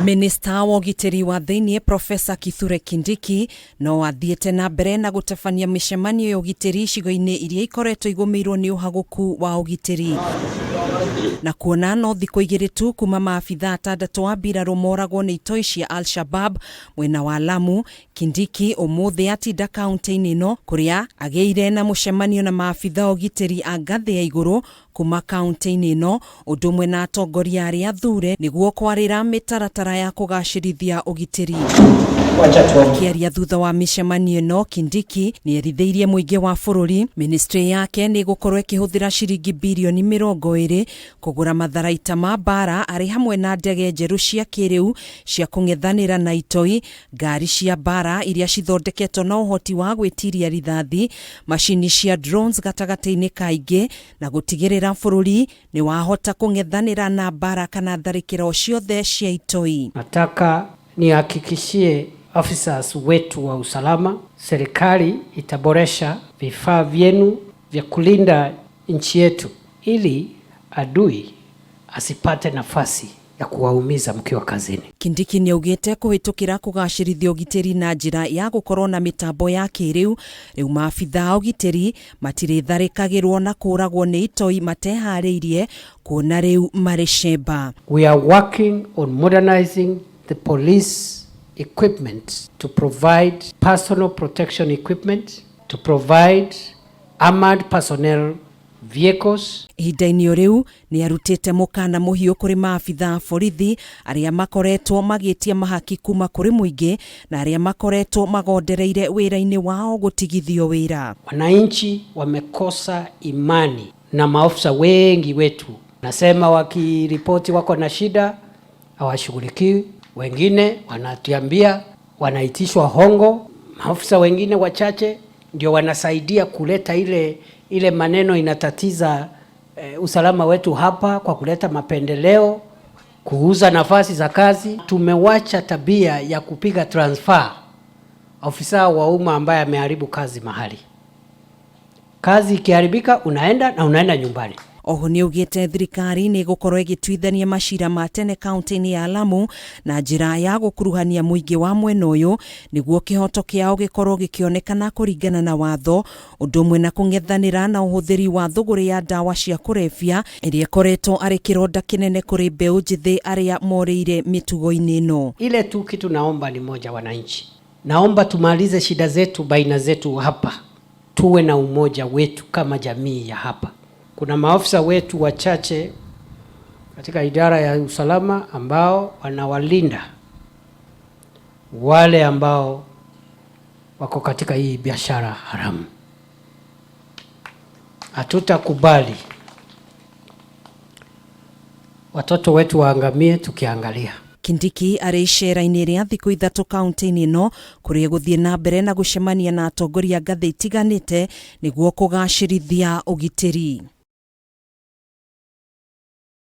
Minista wa ũgitĩri wa thĩinĩ Profesa Kithure Kindiki no athiĩte na mbere na gũtabania mĩcemanio ya ũgitĩri icigo-inĩ iria ikoretwo igũmĩirwo nĩ ũhagũku wa ũgitĩri. Na kuona no thikũ igĩrĩ tu kuma maabithaa atandatũ a mbirarũ moragwo nĩ itoi cia Al-Shabab mwena wa Lamu, Kindiki ũmũthĩ atinda kaunti-inĩ ĩno kũrĩa agĩire na mũcemanio na maabithaa ũgitĩri a ngathĩ ya igũrũ kuma kaunti-inĩ ĩno ũndũ ũmwe na atongoria arĩa athure nĩguo kwarĩra mĩtaratara ya kũgacĩrithia ũgitĩri. Akĩaria thutha wa mĩcemanio ĩno, Kindiki nĩ erithĩirie mũingĩ wa bũrũri ministry yake nĩ ĩgũkorwo ĩkĩhũthĩra ciringi birioni 20 kũgũra matharaita ma mbaara arĩ hamwe na ndege njerũ cia kĩrĩu cia kũng'ethanĩra na itoi, ngari cia mbaara iria cithondeketwo na ũhoti wa gwĩtiria rithathi, macini cia drones gatagatĩ-inĩ ka ingĩ, na gũtigĩrĩra bũrũri nĩ wahota kũng'ethanĩra na mbaara kana tharĩkĩro o ciothe cia itoi. Nataka nihakikishie officers wetu wa usalama, serikali itaboresha vifaa vyenu vya kulinda nchi yetu ili adui asipate nafasi ya kuwaumiza mkiwa kazini. Kindiki nĩaugĩte kũhĩtũkĩra kũgacĩrithia ũgitĩri na njĩra ya gũkorwo na mĩtambo ya kĩrĩu, rĩu maabithaa a ũgitĩri matirĩtharĩkagĩrwo na kũragwo nĩ itoi mateharĩirie kuona rĩu marĩ cemba. We are working on modernizing the police equipment to provide personal protection equipment, to provide armored personnel vehicles. Ihinda-inĩ o rĩu nĩ arutĩte mũkana mũhiũ kũrĩ maabithaa a borithi arĩa makoretwo magĩtia mahaki kuma kũrĩ mũingĩ na arĩa makoretwo magondereire wĩra-inĩ wao gũtigithio wĩra. Wananchi wamekosa imani na maofisa wengi wetu, nasema wakiripoti wako na shida hawashughulikiwi, wengine wanatuambia wanaitishwa hongo. Maofisa wengine wachache ndio wanasaidia kuleta ile ile maneno inatatiza usalama wetu hapa kwa kuleta mapendeleo, kuuza nafasi za kazi. Tumewacha tabia ya kupiga transfer ofisa wa umma ambaye ameharibu kazi mahali. Kazi ikiharibika unaenda na unaenda nyumbani. Oho nĩaugĩte thirikari nĩ ĩgũkorwo ĩgĩtuithania macira ma tene kaunti-inĩ ya Lamu na njĩra ya gũkuruhania mũingĩ wa mwena ũyũ nĩguo kĩhoto kĩao gĩkorwo gĩkĩonekana kũringana na watho, ũndũ ũmwe na kũng'ethanĩra na ũhũthĩri wa thũgũrĩ ya ndawa cia kũrebia ĩrĩa ĩkoretwo arĩ kĩronda kĩnene kũrĩ mbeũ njĩthĩ arĩa morĩire mĩtugo-inĩ ĩno. Ile tu kitu naomba ni moja, wananchi, naomba tumalize shida zetu baina zetu hapa, tuwe na umoja wetu kama jamii ya hapa. Kuna maofisa wetu wachache katika idara ya usalama ambao wanawalinda wale ambao wako katika hii biashara haramu. Hatutakubali watoto wetu waangamie tukiangalia. Kindiki arĩ icera-inĩ rĩa thikũ 3 kaunti-inĩ ĩno kũrĩa egũthiĩ na mbere na gũcemania na atongoria ngathĩ itiganĩte nĩguo kũgacĩrithia ũgitĩri.